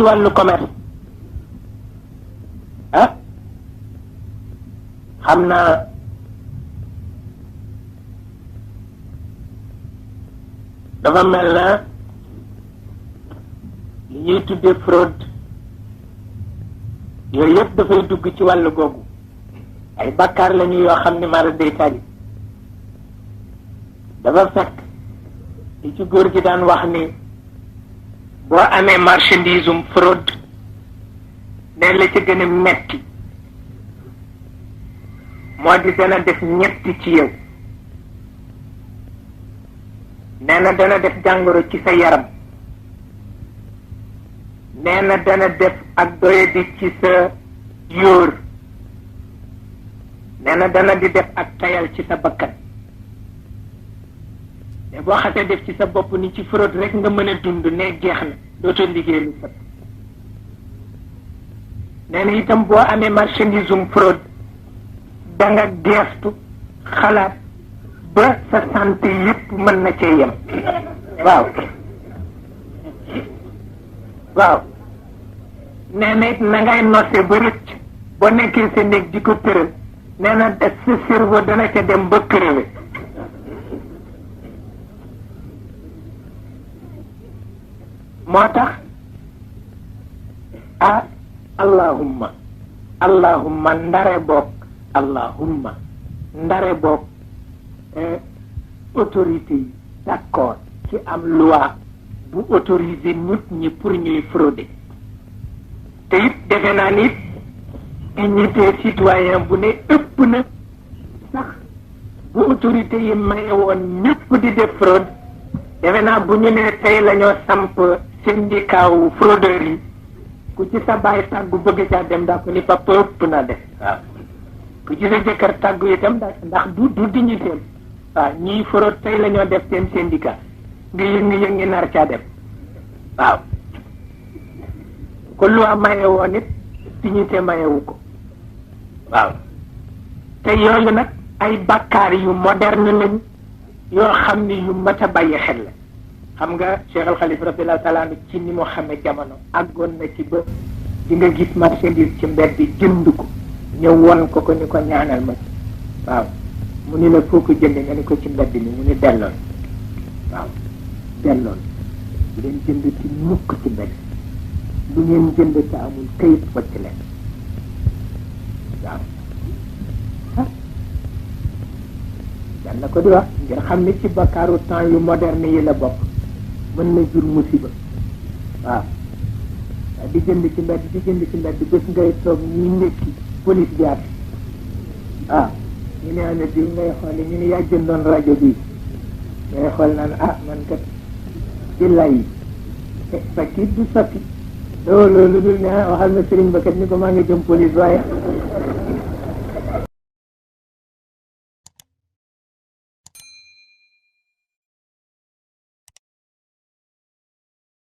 ci wàllu commerce ah xam naa dafa mel na li ñuy tuddee fraude yooyu yëpp dafay dugg ci wàllu googu ay bakkaar lañu yoo xam ne mara day tali dafa fekk li ci góor gi daan wax ni boo amee marchandise fraude ne la ci gën a metti moo di dana def ñetti ci yow nee na dana def jàngoro ci sa yaram nee na dana def ak doyadi ci sa yóor nee na dana di def ak tayal ci sa bakkan mais boo xasee def ci sa bopp ni ci fraude rek nga mën a dund ne jeex na dootoo liggéey lu sat nee na itam boo amee marchandise fraude da nga geestu xalaat ba sa santé yépp mën na cee yem waaw waaw nee na it na ngay nosse ba rëcc boo nekkee sa néeg di ko tëral nee na sa cerveau dana ca dem ba crevé moo tax ah allahumma allahumma ndare boog allahumma ndare boog autorité yi d'accord ci am loi bu autoriser nit ñi pour ñuy frauder te it defe naa nit dignité citoyen bu ne ëpp na sax bu autorité yi maye woon ñëpp di def fraude defe naa bu ñu ne tey la ñoo samp syndicat wu fraudeurs yi ku ci sa baay tàggu bëgg caa dem ndax ko ni papa ëpp na def waaw ku ci sa jëkkër tàggu itam ndax du dignité waaw ñii fraude tey la ñoo def seen syndicat nga yëngi nar caa dem waaw ko lu maye woon it dignité mayewu ko waaw te yooyu nag ay bakkaar yu moderne lañ yoo xam ni yu mat a bàyyi xel la xam nga Cheikh Al Khalifa radiyallahu taala anhu ci ni mu xamee jamono àggoon na ci ba di nga gis marchandise ci mbedd bi jënd ko ñëw won ko ni ko ñaanal ma waaw mu ni la foo ko jënd nga ni ko ci mbedd mi mu ni delloon waaw delloon bu leen jënd ci mukk ci mbedd lu ngeen jënd te amul këyit wacc leen waaw na ko di wax ngir xam ni ci bakkaaru temps yu moderne yi la bokk mën na jur musiba waaw di jënd ci mbedd bés ngay toog ñuy nekki police bi at waaw ñu ne ana diw ngay xoole ñu ne yaa jëndoon rajo bi ngay xool naan man kat di lay fekk it du sotti loolu dul ne waxal na sëriñ ba kat ni ko maa ngi jëm police waaye